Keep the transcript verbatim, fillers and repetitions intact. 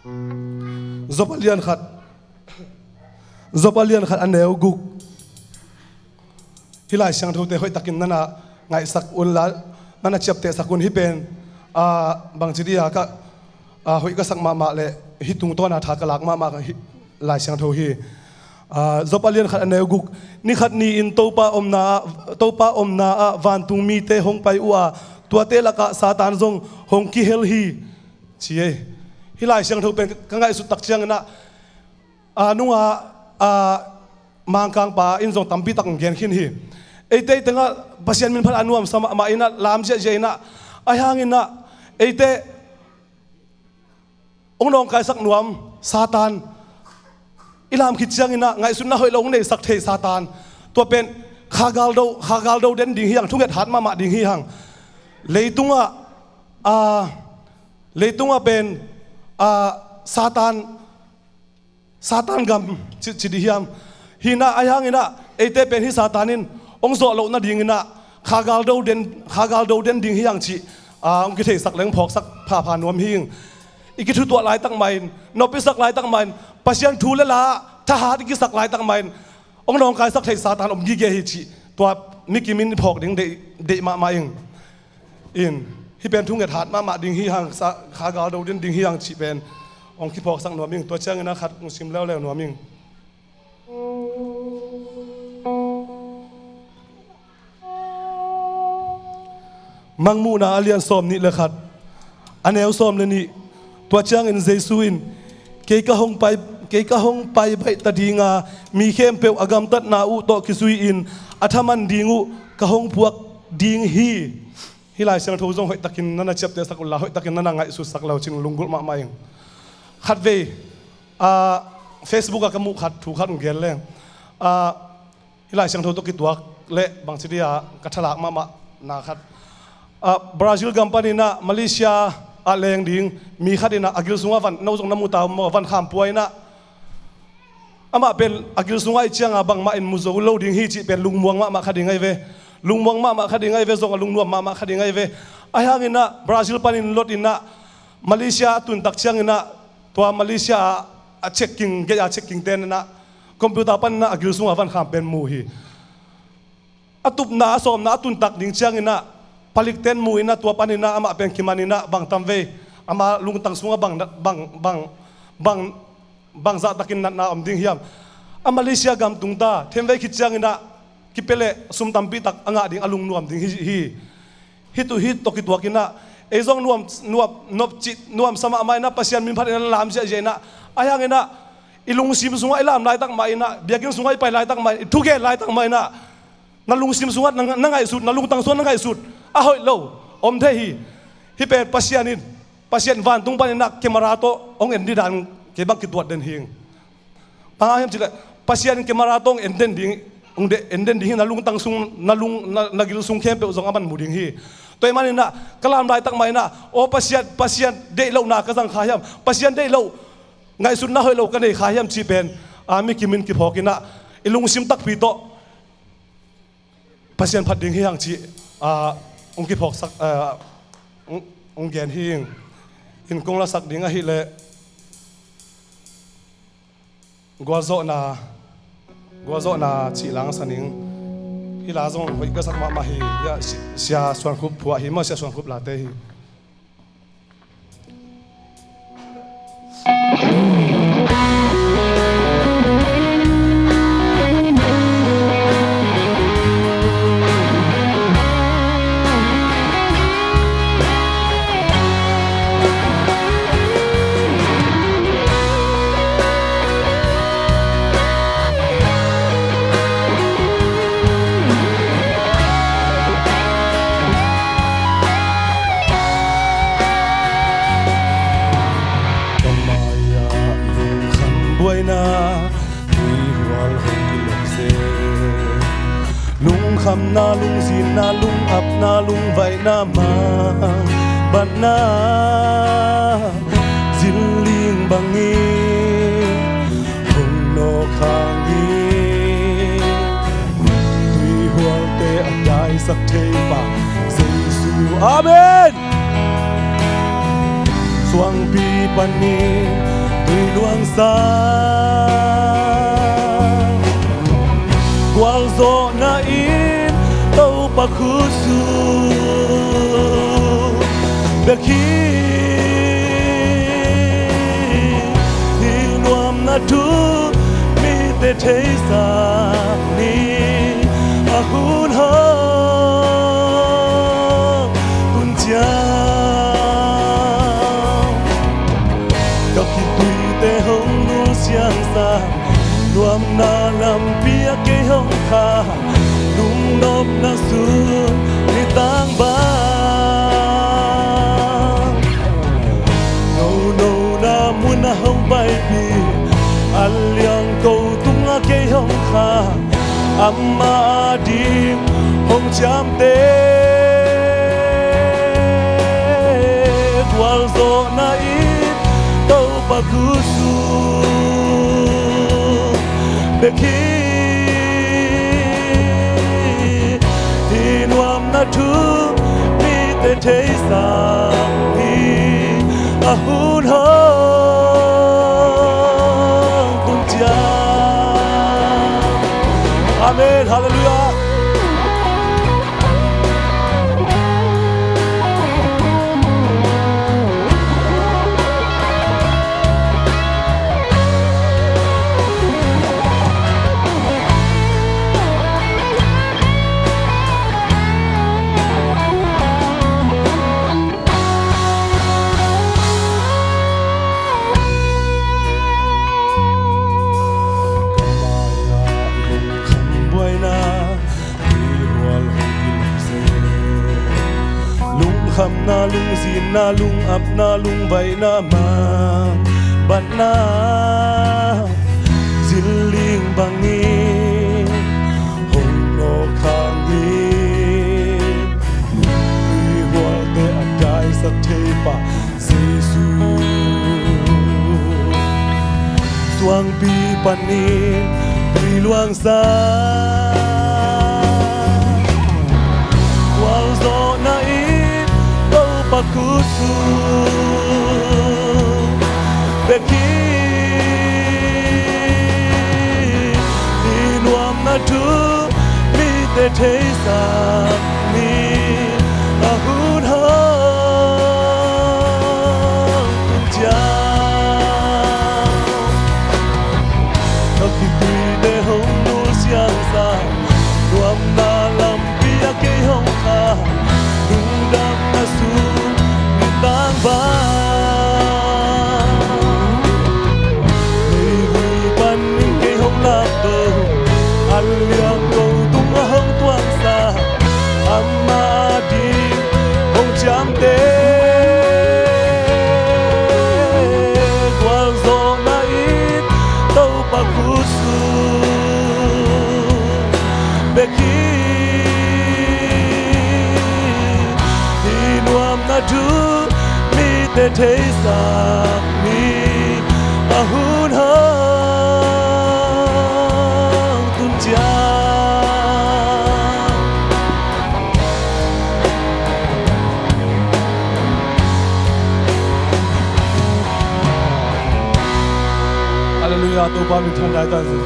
Job a lian khat, Job a lian khat a neu guk. Hih Lai Siangthote hoihtakin nana ngaihsak un la, nana ciaptehsak un. Hih pen, ah, bangci dia ka, ah, hoih ka sak mahmah le hih tungtawna tha ka lak mahmah hih Lai Siangtho hi. Ah, Job a lian khat a neu guk. Ni khat ni-in Topa omna ah, Topa omna ah vantung mite hong pai uh a, tuate lakah Satan zong hong kihel hi, ci ei. Hih Lai Siangtho pen ka ngaihsut tak ciangin ah, a nunga, a, Mangkangpa in zong tampi tak hong gen khin hi. Eite, eite tengah Pasian min phat a nuamsa mahmah in ah, lam ziahziah in ah, ahi hangin ah eite hong nawngkaisak nuam Satan i lam khit ciangin ah ngaihsutna hoih lo hong neisak thei Satan. Tua pen kha galdo, kha galdo den ding hi hang, thunget hat mahmah ding hi hang. Leitungah, a, leitungah pen, a, Satan Satan gam ci, ci dih hiam? Hi in ah, ahi hangin ah eite pen hih Satan in hong zawh loh nadingin ah kha galdo den, kha galdo den ding hi hang cih, a, hong kitheisak leng phawksak phapha nuam hi ing. I kithutuah laitak mah in, nop i sak laitak mah in, Pasian thu le la thahat i kisak laitak mah in, hong nawngkaisak thei Satan om gige hi cih tua mikim in i phawk ding deih, deih mahmah ing. In, hih pen thunget hat mahmah ding hi hang, sa, kha galdo den ding hi hang cih pen hong kiphawksak nuam ing. Tua ciangin ah khat hong sim leuleu nuam ing. Mangmuhna a lian sawm nih le khat, a neu sawm le nih. Tua ciangin Jesu in, kei ka hong pai, kei ka hong pai baih ta ding a, mi khempeuh a gamtatna uh tawh kizui-in a thaman ding uh ka hong puak ding hi. Hih Lai Siangtho zong hoihtakin nana ciaptehsak un la, hoihtakin nana ngaihsutsak le uh cin lunggulh mahmah ing. Khatvei, ah, Facebook ah ka muh khat, thu khat hong gen leng. Ah, hih Lai Siangtho tawh kituak le bangci dia ka thalak mahmah na khat. Ah, Brazil gam panin ah Malaysia ah leng ding mi khat in ah a gil sungah van, no zong na mu ta maw, van kham pua in ah, amah pen a gil sungah i cianga bangmah in mu zo lo ding hi cih pen lungmuang mahmah kha ding ahi ve. Lungmuang mahmah kha ding ahi ve, zong a lungnuam mahmah kha ding ahi ve. Ahi hangin ah Brazil panin lot in ah Malaysia a tun tak ciangin ah tua Malaysia ah a checking, gate ah checking ten in ah computer panin ah a gil sungah van kham pen mu hi. A tupna, a sawmna a tun tak ding ciangin ah palikten mu in ah tua panin ah amah pen kiman in ah bang tamvei ama lungtang sungah bang, bang, bang, bang, bangzah takin natna om ding hiam? A Malaysia gam tung ta, themvei khit ciangin ah kipia leh sum tampi tak a ngah ding a lungnuam ding hi, hi. Hih tu, hih tawh kituak in ah ei zong nuam, nuam, nop cih nuamsa mahmah in ah Pasian min phat in ah lam ziahziah in ah, ahi hangin ah i lungsim sungah i lam laitak mah in ah, biakinn sungah i pai laitak mah in, i thugen laitak mah in ah, na lungsim sungah na, na ngaihsut, na lungtang sungah na ngaihsut a hoih lo om thei hi. Hih pen Pasian in, Pasian vantung panin ah camera tawh hong en dih dan kei bang kituat den hi ing. Bang hang hiam cih leh Pasian in camera tawh hong en den ding, hong de, en den ding hi, na lungtang sung, na lung, na, na gil sung khempeuh zong aman mu ding hi. Tua ahih manin ah ka lam laitak mah in ah, aw Pasian, Pasian deih lohna ka zang kha hiam, Pasian deih loh ngaihsutna hoih lo ka nei kha hiam cih pen, a, mikim in kiphawk in ah i lungsim takpi tawh Pasian phat ding hi hang cih, a, hong kiphawksak, a, hong, hong gen hi ing. In kong lasak ding ahih leh gualzawhna, gualzawhna cih la sa ning. Hih la zong hoih ka sak mahmah hi. Sia, Sia Suan Khup phuah hi maw, Sia Suan Khup late hi. Ka mai-ah lungkham buaina, tuihual hong kilawm se. Lungkhamna, lungzinna, lungapna, lungvaihna, mangbatna, zilling bangin hong nawk hang hi. Tuihualte a daisak thei pa Jesu. Amen. Suangpi panin tui luangsa, gualzawhna in Topa khutsung bek hi. Hih nuamna thu mite theisak ni, a hun hong tun ciang, ka khitui te hong nusiangsak, nuamna lampi ah kei hong khah, lungnopna sun ni tang bang, nonona mun ah hong paipih, a liang ko tungah kei hong khah, amah ading hong ciamteh, gualzawhna in Topa khutsung bek hi. Hih nuamna thu mite theisak ni, a hun hong tun ciang. Amen. Halleluiah. Lungkhamna, lungzinna, lungapna, lungvaihna, mangbatna, zilling bangin hong nawk khang hi. Mihualte a daisak thei pa Jesu, suangpi panin tui luangsa, gualzawhna in Topa khutsung bek hi. Hih nuamna thu mite theisak ni, a hun hong tun ciang, ka khitui te hong nusiangsak, nuamna lampi ah kei hong khah, lungdamna sun ni tang bang, leivui panin kei hong lakto, a liang ko tungah hong tuangsak, amah ading hong ciamteh, gualzawhna in Topa khutsung bek hi. Hih nuamna thu mite theisak ni, a hun hong tun ciang. Halleluiah, Topa min thang dai tan zen.